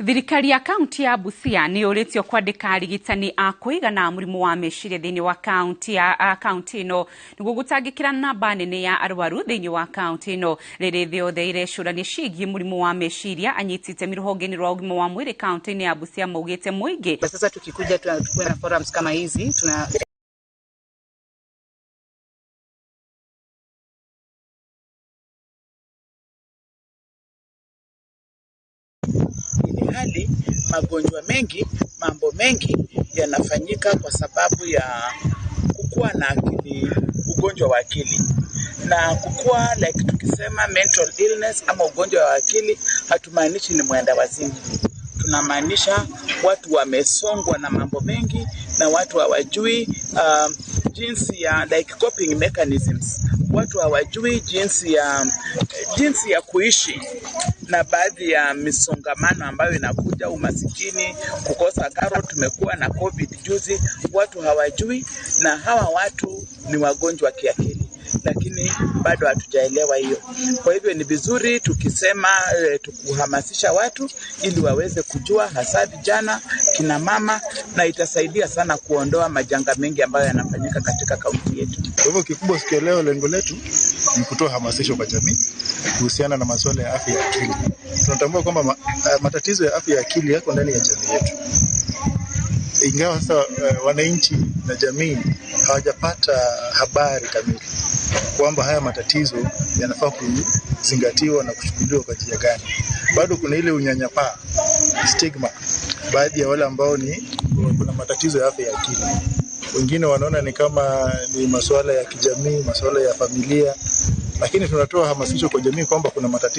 Thirikari ya kaunti ya Busia nĩ yũrĩtio kwandĩka arigitani a kũigana mũrimũ wa meciria thĩinĩ wa kaunti ya kaunti ĩno nĩguo gũtangĩkĩra namba nene ya arwaru thĩinĩ wa kaunti ĩno. Rĩrĩ thĩ yothe irecũrania ciĩgiĩ mũrimũ wa meciria, anyiti itemi rũhonge-inĩ rwa ũgima wa mwĩrĩ kaunti-inĩ ya Busia maugĩte mũingĩ. Sasa tukikuja tukuwe na forums kama hizi tuna Hali magonjwa mengi, mambo mengi yanafanyika kwa sababu ya kukua na akili, ugonjwa wa akili na kukua, like tukisema mental illness ama ugonjwa wa akili, hatumaanishi ni mwenda wazimu. Tunamaanisha watu wamesongwa na mambo mengi na watu hawajui jinsi ya like coping mechanisms. Watu hawajui jinsi ya kuishi na baadhi ya misongamano ambayo inakuja, umasikini, kukosa karo. Tumekuwa na COVID juzi, watu hawajui, na hawa watu ni wagonjwa kiakili, lakini bado hatujaelewa hiyo. Kwa hivyo ni vizuri tukisema tukuhamasisha watu ili waweze kujua, hasa vijana, kina mama, na itasaidia sana kuondoa majanga mengi ambayo yanafanyika katika kaunti yetu. Kwa hivyo kikubwa siku ya leo, lengo letu ni kutoa hamasisho kwa jamii kuhusiana na masuala ya afya ya akili. Tunatambua kwamba matatizo ya afya ya akili yako ndani ya jamii yetu, ingawa sasa wananchi na jamii hawajapata habari kamili kwamba haya matatizo yanafaa kuzingatiwa na kuchukuliwa kwa njia gani. Bado kuna ile unyanyapaa, stigma, baadhi ya wale ambao ni kuna matatizo ya afya ya akili. Wengine wanaona ni kama ni masuala ya kijamii, masuala ya familia, lakini tunatoa hamasisho kwa jamii kwamba kuna matatizo.